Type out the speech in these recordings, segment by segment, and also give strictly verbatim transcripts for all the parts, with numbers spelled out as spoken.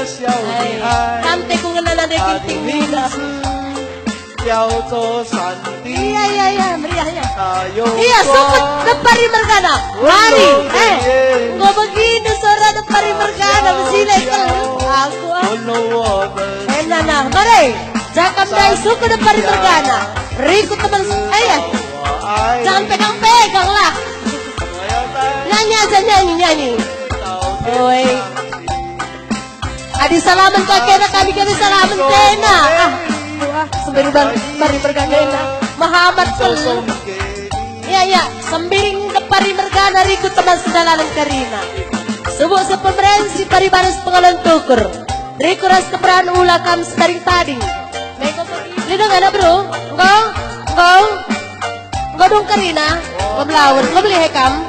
Ai, kam te ku ngena nande ginting nina. Iya, iya, iya, meriah, iya. Iya, suku Depari mergana. Mari, eh. Enggo begini suara Depari mergana, mesina kal. Aku, ah. Ena nah, mari. Jakam ndai suku Depari mergana. Rikut teman, eh, iya. Jangan pegang-pegang lah. Nyanyi aja, nyanyi, nyanyi. Oi. Adi salamen kakena kami, kami salamen kena. Ah, wah, sembari bar-, bari bergandena. Mahamat pel. Iya, iya, sembiring Depari mergana rikut teman sedalanen kerina. Subuk si pemeren si pari baris pengalon tukur. Rikut ras keperan ula kam setaring-taring. Mego pergi. Ini dong anak bro. Engkau, engkau. Engkau dong kerina. Engkau belawen. Engkau beli he kam.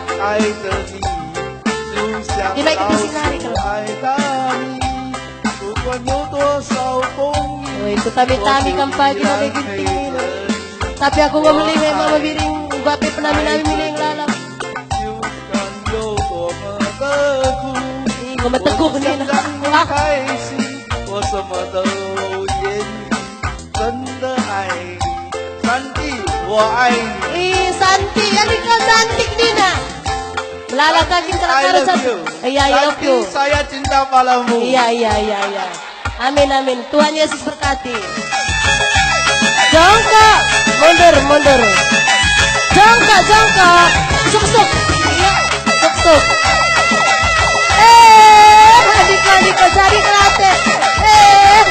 Di naik ke sinari kalau. Oi, kutami-tami kam pagi nande ginting. Tapi aku nggak melihe mama biring, uga pe penami-nami miling lalap. Ih, nggak meteguk nih, nah. Ah. Santi, wa aini. Ih, Santi, ya, nih kau cantik, Dina. Melala kaki celaka. I love rusak. You. Iya, I love Santi, you. Saya cinta padamu. Iya, iya, iya, iya. Amin, amin. Tuhan Yesus berkati. Jongkok, mundur, mundur. Jongkok, jongkok. Suk, suk. Iya, suk, suk. Eh, adiko, adiko, jadi kelate. Eh.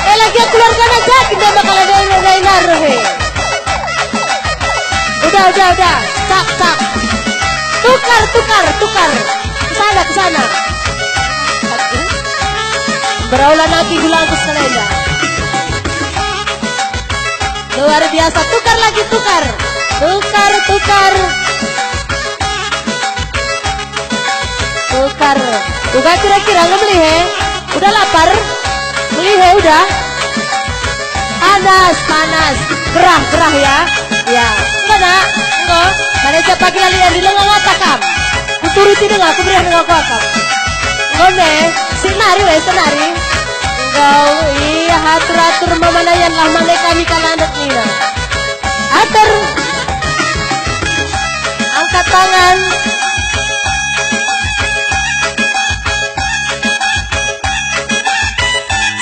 Eh, lagi keluarga aja, kita bakal ada yang lain, he. Udah, udah, udah. Cak, cak. Tukar, tukar, tukar. Ke sana, ke sana. Berawal lagi gulangku sekalenda. Luar biasa. Tukar lagi, tukar. Tukar, tukar. Tukar. Tukar kira-kira nggak melihe? Udah lapar? Melihe udah? Panas, panas. Gerah, gerah ya. Ya. Enggak, nak? Enggak. Mana siapa lagi lali eri lenga ngata kam? Kuturuti denga, kuberiah denga ku akam. Enggak, ne. Senari, weh, senari. Enggak, iya, atur-atur mamanayan lah, mane kami kalandet nina. Atur. Angkat tangan.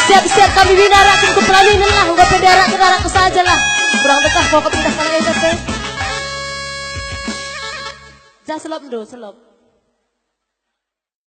Siap-siap kami bina arak ku pelaninen lah, enggo pe diarak-arak saja lah. Kurang betah kok kepindah salah enda pe. Jah selop ndu, selop.